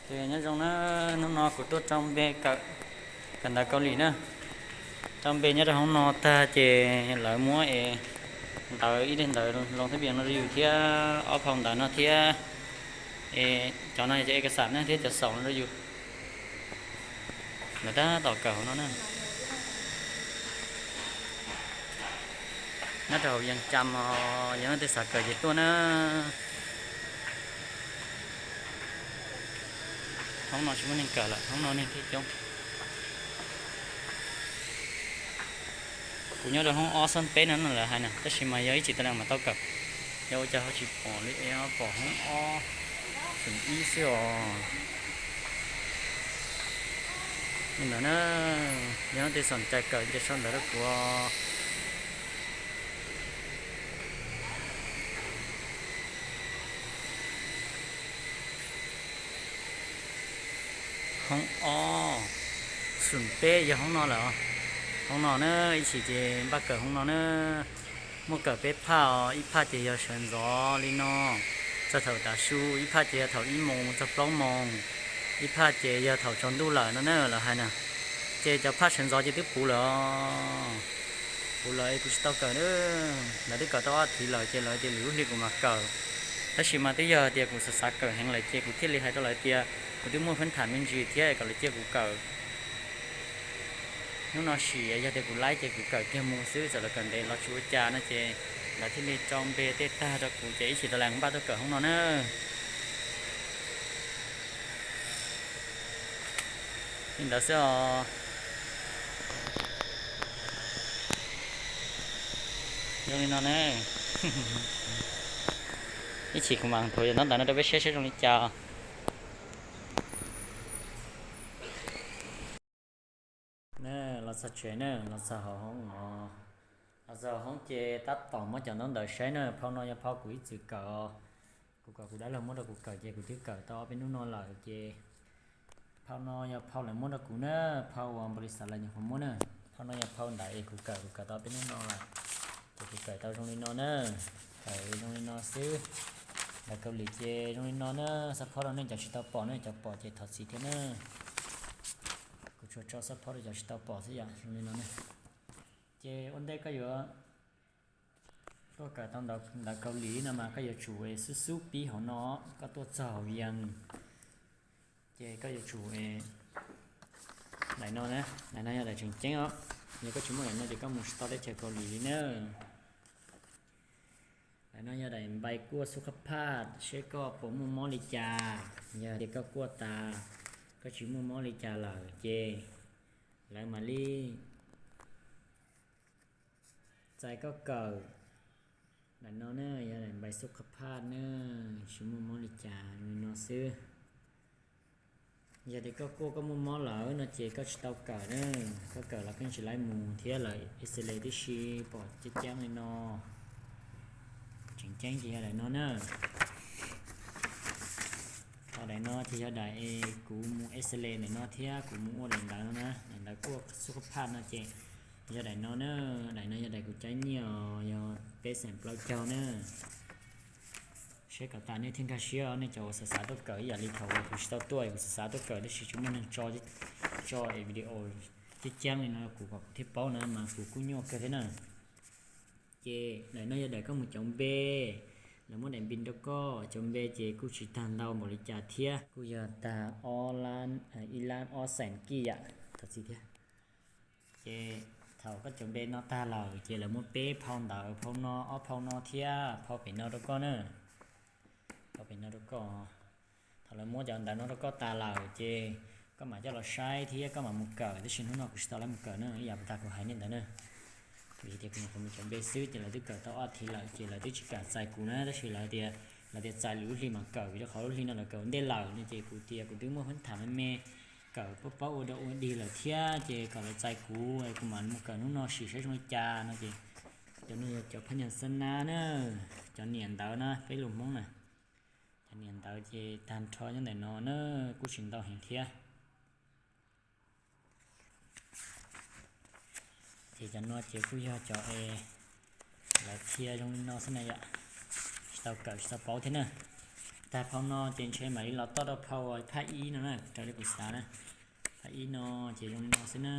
Ces nyob zoo na, hnub no kuv tuaj rau npe kawm, kawm ntawv Kaus Lim na. Rau npe nyob rau hoob no tag ces lawv muab es ntawv ib daim ntawv loo thab pias no rau yus thiab ob phau ntawv no thiab es cov no cov e kas xam na thiab cov xaum no rau yus. Lawv tab tom kawm hauv no na. Nyob rau hauv Yees Cam os, yog leej twg xav kawm ces tuaj na. Hoob no tsis muaj neeg kawm lawm, hoob no neeg thiaj coob. Kuv nyob rau hoob ob xab peb no no lawv hais na, tab sis mas yog ib chim tas lees mam tau kawm. Yog ua cas ho tsis pom li, pom hoob ob xeem ib xwb os. Li ntawd na, yog leej twg xom cai kawm ces sau ntawv rau kuv. Hoob ob xeem peb yog hoob no lawm. Hoob no na, ib chim ces npaj kawm hoob no na. Muaj kawm peb phaj os, ib phaj ces yog sawv ntxov li no txog thaum tav su, ib phaj ces yog thaum ib moos mus txog plaub moos, ib phaj ces yog thaum tsaus ntuj lawm no na lawv hais na. Ces cov phaj sawv ntxov ces twb puv lawm os. Puv lawm es kuv tsis tau kawm na. Lawv twb kawm tau ob thiv lawm ces lawv tias lwm lub hli kuv mam kawm. Tab sis mas twb yog tias kuv xav xav kawm heev lawm ces kuv thiaj li hais rau lawv tias kuv twb muaj phab tham me ntsis thiab kom lawv cia kuv kawm. Hnub no sim yog tias kuv laib ces kuv kawm kiag mus xwb, txawm lawv kawm ntev los tsis ua cas no ces lawv thiaj li rau npe tej tag rau kuv ces ib chim tas lees npaj tuaj kawm hoob no na. Li ntawd xwb os. Zoo li no ne. Ib chim kuv mam thuav cov ntaub ntawv no rau peb saib saib zoo li cas. Los txog tsev na, los txog hauv hoob os. Los txog hauv hoob ces tab tom muab cov ntaub ntawv saib na, phau no yog phau kuv ib txwm kawm os. Kuv kom kuv dab laug muab rau kuv kawm ces kuv twb kawm tau ob peb hnub no lawm ces phau no yog phau lawv muab rau kuv na, phau uas npaum li xav lawv nyuam qhuav muab na. Phau no yog phau ntawd es kuv kawm, kuv kawm tau ob peb hnub no lawm ces kuv kawm tau zoo li no na. Kawm zoo li no xwb. Ntawv Kaus Lim ces zoo li no na, xab phob rau nej cov tsis tau pom na, cov pom ces thov txim thiab na. Kuv tsuas tso xab phob rau cov tsis tau pom xwb yom, zoo li no na. Ces ua ntej koj yuav tuaj kawm tau ntawv Kaus Lim no mas koj yuav tsum xub xub pib hauv no, koj tuaj txog hauv Yees ces koj yuav tsum daim no na, daim no yog daim tseem ceeb os. Yog koj tsis muaj daim no ces koj mus tsis tau teb chaws Kaus Lim li na. Daim no yog daim npai kuaj xub qab phaj seb koj puas muaj mob li cas. Yog tias koj kuaj tas, koj tsis muaj mob li cas lawm ces lawv mam li txais koj kawm. Daim no na yog daim npai xub qab phaj na, tsis muaj mob li cas, li no xwb. Yog tias koj kuaj koj muaj mob lawm no ces koj tsis tau kawm na, koj kawm los koj tsis laib mus thiab lawm, ib xwb li tib si pom ceeb ceeb li no. Tseem ceeb ces yog daim no na. Ho daim no ces yog daim es kuv mus X-ray ntawm no thiab kuv mus ua daim ntawv no na, daim ntawv kuaj xub qab phaj no ces yog daim no na. Daim no yog daim kuv caij nyiaj os, yog peb xeem plaub caug na. Seb kom tas nej thiaj nkag siab, nej cov uas xav xav tuaj kawm ib yam li thaum uas kuv tsis tau tuaj, kuv xav xav tuaj kawm tab sis tsis muaj neeg tso, tso video ceeb ceeb li no kuv kom kuv thiaj paub na mas kuv kuj nyuaj kawg thiab na. Ces daim no yog daim koj mus cov npe, lawv muab daim npis rau koj cov npe ces kuj tsis tag ntau npaum li cas thiab, kuj yog tag ob lab, ib lab ob xeem kij yam, thov txim thiab. Ces thaum koj cov npe no tag lawm ces lawv muab peb phau ntawv, phau no, ob phau no thiab phau pem no rau koj na. Phau pem no rau koj. Thaum lawv muab cov ntawv no rau koj tas lawm ces koj mam coj los saib thiab koj mam mus kawm, tab sis hnub no kuv tsis tau lawv mus kawm na, ib yam puas tag kuv hais nej ntawd na. Vim tias kuv nyuam qhuav mus cov npe xwb ces lawv twb kawm tau ob thiv lawm ces lawv twb tsis kam txais kuv na, tab sis lawv tias, lawv tias txais lwm lub hli mas kawm, vim rau qhov lub hli no lawv kawm ua ntej lawm no ces kuv tias kuv twb muaj phab tham me me, kawm paub paub ua dog ua dig lawm thiab ces kom lawv txais kuv, kuv mam mus kawm hnub no sim saib zoo li cas no ces. Cov no yog cov phab nyas xab nab na, cov niam ntawv na, peb lus Hmoob na. Cov niam ntawv ces tag nrho nyob ntawm no na, kuj tsis ntau heev thiab. Ces cov no ces kuj yog cov es lawv qhia zoo li no xwb na yom. Tsis tau kawm tsis tau paub thiab na. Tag phau no ces ntshe mam li los toj rau phau phab ib no na, raws li kuv xav na. Phab ib no ces zoo li no xwb na.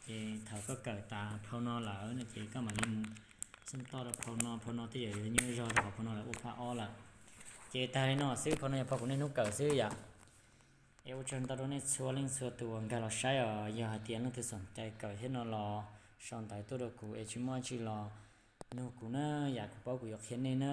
Ces thaum koj kawm tas phau no lawm no ces koj mam li mus xub toj rau phau no, phau no tej zaum yuav nyuaj zog rau qhov phau no lawv ua phab ob lawm. Ces tag li no xwb, phau no yog phau kuv niaj hnub kawm xwb yom. Es ua tsaug ntau rau nej txhua leej txhua tus uas nkag los saib os. Yog hais tias leej twg xom cai kawm thiab no los sau ntawv tuaj rau kuv es tsis muaj dab tsi los nug kuv na, yam kuv paub kuv yuav qhia nej na.